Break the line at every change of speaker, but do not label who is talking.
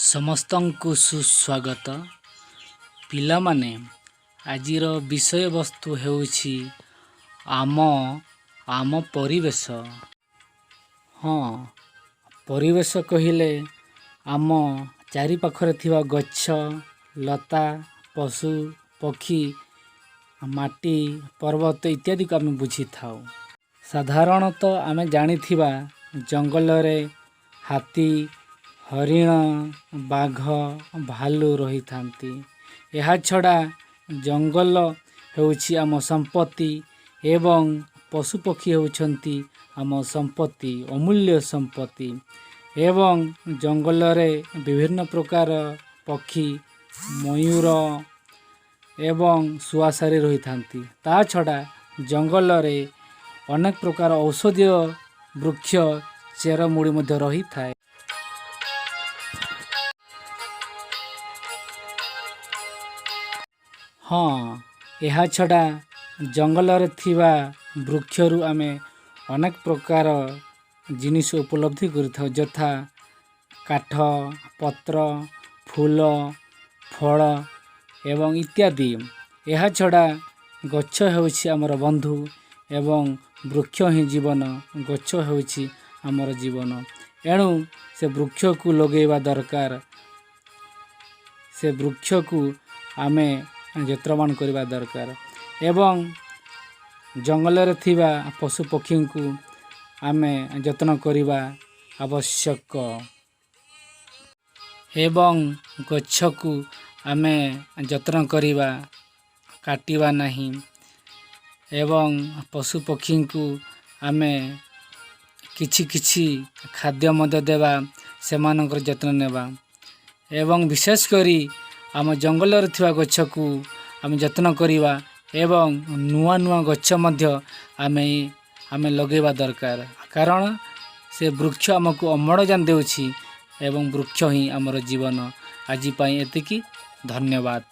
ସମସ୍ତଙ୍କୁ ସୁସ୍ୱାଗତ। ପିଲାମାନେ, ଆଜିର ବିଷୟବସ୍ତୁ ହେଉଛି ଆମ ପରିବେଶ। ହଁ, ପରିବେଶ କହିଲେ ଆମ ଚାରିପାଖରେ ଥିବା ଗଛ, ଲତା, ପଶୁ, ପକ୍ଷୀ, ମାଟି, ପର୍ବତ ଇତ୍ୟାଦିକୁ ଆମେ ବୁଝିଥାଉ। ସାଧାରଣତଃ ଆମେ ଜାଣିଥିବା ଜଙ୍ଗଲରେ ହାତୀ, ହରିଣ, ବାଘ, ଭାଲୁ ରହିଥାନ୍ତି। ଏହା ଛଡ଼ା ଜଙ୍ଗଲ ହେଉଛି ଆମ ସମ୍ପତ୍ତି ଏବଂ ପଶୁପକ୍ଷୀ ହେଉଛନ୍ତି ଆମ ସମ୍ପତ୍ତି, ଅମୂଲ୍ୟ ସମ୍ପତ୍ତି। ଏବଂ ଜଙ୍ଗଲରେ ବିଭିନ୍ନ ପ୍ରକାର ପକ୍ଷୀ, ମୟୂର ଏବଂ ଶୁଆଶାରୀ ରହିଥାନ୍ତି। ତା ଛଡ଼ା ଜଙ୍ଗଲରେ ଅନେକ ପ୍ରକାର ଔଷଧୀୟ ବୃକ୍ଷ, ଚେରମୂଳି ମଧ୍ୟ ରହିଥାଏ। ହଁ, ଏହା ଛଡ଼ା ଜଙ୍ଗଲରେ ଥିବା ବୃକ୍ଷରୁ ଆମେ ଅନେକ ପ୍ରକାର ଜିନିଷ ଉପଲବ୍ଧି କରିଥାଉ, ଯଥା କାଠ, ପତ୍ର, ଫୁଲ, ଫଳ ଏବଂ ଇତ୍ୟାଦି। ଏହା ଛଡ଼ା ଗଛ ହେଉଛି ଆମର ବନ୍ଧୁ ଏବଂ ବୃକ୍ଷ ହିଁ ଜୀବନ। ଗଛ ହେଉଛି ଆମର ଜୀବନ। ଏଣୁ ସେ ବୃକ୍ଷକୁ ଲଗେଇବା ଦରକାର। ସେ ବୃକ୍ଷକୁ ଆମେ ଯତ୍ନବାନ କରିବା ଦରକାର ଏବଂ ଜଙ୍ଗଲରେ ଥିବା ପଶୁପକ୍ଷୀଙ୍କୁ ଆମେ ଯତ୍ନ କରିବା ଆବଶ୍ୟକ ଏବଂ ଗଛକୁ ଆମେ ଯତ୍ନ କରିବା, କାଟିବା ନାହିଁ ଏବଂ ପଶୁପକ୍ଷୀଙ୍କୁ ଆମେ କିଛି କିଛି ଖାଦ୍ୟ ମଧ୍ୟ ଦେବା, ସେମାନଙ୍କର ଯତ୍ନ ନେବା ଏବଂ ବିଶେଷ କରି ଆମ ଜଙ୍ଗଲରେ ଥିବା ଗଛକୁ ଆମେ ଯତ୍ନ କରିବା ଏବଂ ନୂଆ ନୂଆ ଗଛ ମଧ୍ୟ ଆମେ ଲଗାଇବା ଦରକାର, କାରଣ ସେ ବୃକ୍ଷ ଆମକୁ ଅମ୍ଳଜାନ ଦେଉଛି ଏବଂ ବୃକ୍ଷ ହିଁ ଆମର ଜୀବନ। ଆଜି ପାଇଁ ଏତିକି, ଧନ୍ୟବାଦ।